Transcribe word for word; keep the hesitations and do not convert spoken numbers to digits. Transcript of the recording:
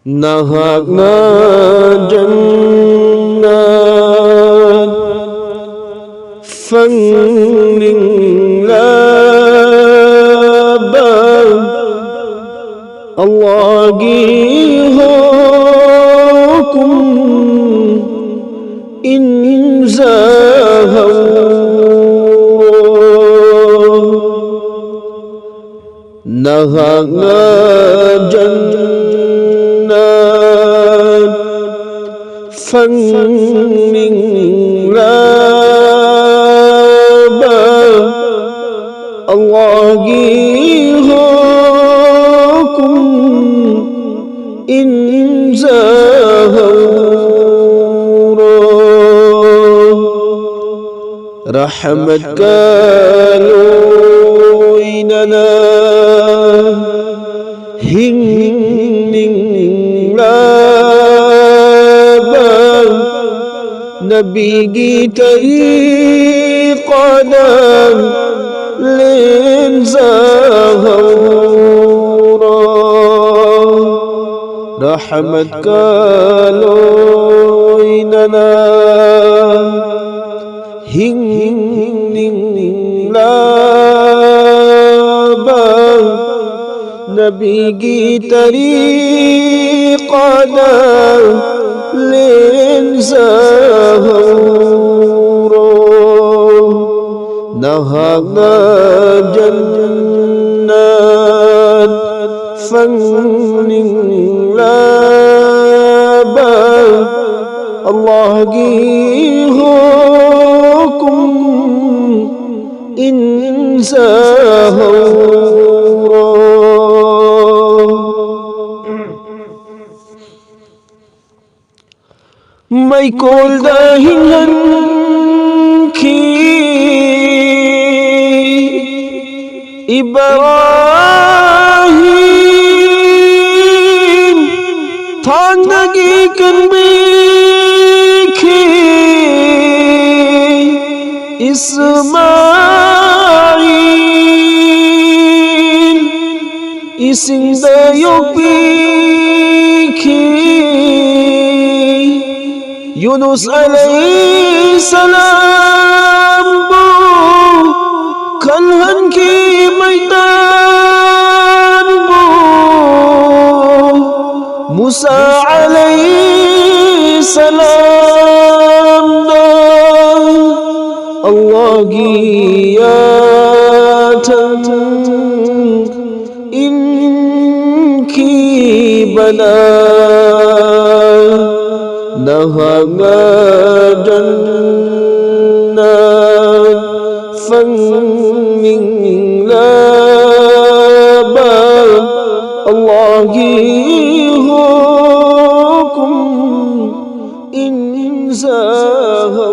ꯅꯍꯥꯛꯅ ꯖꯟꯅꯠ ꯐꯪꯅꯤꯡꯂꯕ ꯑꯜꯂꯥꯍꯒꯤ ꯍꯨꯀꯨꯝ ꯏꯟꯖꯍꯧꯔꯣ꯫ ꯅꯍꯥꯛꯅ ꯖꯟꯅꯠ ꯐꯪꯅꯤꯡꯂꯕ ꯑꯜꯂꯥꯍꯒꯤ ꯍꯨꯀꯨꯝ ꯏꯟꯖꯍꯧꯔꯣ꯫ ꯔꯍꯃꯠꯀ ꯂꯣꯏꯅꯅ ꯍꯤꯡꯅꯤꯡꯂꯕ ꯅꯕꯤꯒꯤ ꯇꯔꯤꯀꯥꯗ ꯂꯦꯟꯖꯍꯧꯔꯣ꯫ ꯔꯍꯃꯠꯀ ꯂꯣꯏꯅꯅ ꯍꯤꯡꯅꯤꯡꯂꯕ ꯅꯕꯤꯒꯤ ꯇꯔꯤꯀꯥꯗ ꯂꯦꯟꯖꯍꯧꯔꯣ꯫ ꯅꯍꯥꯛꯅ ꯖꯟꯅꯠ ꯐꯪꯅꯤꯡꯂꯕ ꯑꯜꯂꯥꯍꯒꯤ ꯍꯨꯀꯨꯝ ꯏꯟꯖꯍꯧꯔꯣ꯫ ꯃꯩꯀꯣꯜꯗ ꯍꯤꯡꯍꯟꯈꯤ ꯏꯕ꯭ꯔꯥꯍꯤꯝ, ꯊꯥꯡꯗꯒꯤ ꯀꯟꯕꯤꯈꯤ ꯏꯁꯃꯥꯏꯜ, ꯏꯁꯤꯡꯗ ꯌꯣꯛꯄꯤꯈꯤ ꯌꯨꯅꯨꯁ ꯑꯂꯩꯍꯤ ꯁꯂꯥꯝꯕꯨ ꯈꯟꯍꯟꯈꯤ ꯃꯩꯇꯥꯟꯕꯨ꯫ ꯃꯨꯁꯥ ꯑꯂꯩꯍꯤ ꯁꯂꯥꯝꯗ ꯑꯜꯂꯥꯍꯒꯤ ꯌꯥꯊꯪ ꯏꯟꯈꯤꯕꯅ ꯅꯍꯥꯛ ꯉꯥꯗꯟꯅ ꯐꯪꯅꯤꯡꯂꯕ ꯑꯜꯂꯥꯍꯒꯤ ꯍꯨꯀꯨꯝ ꯏꯟꯖꯍꯧ꯫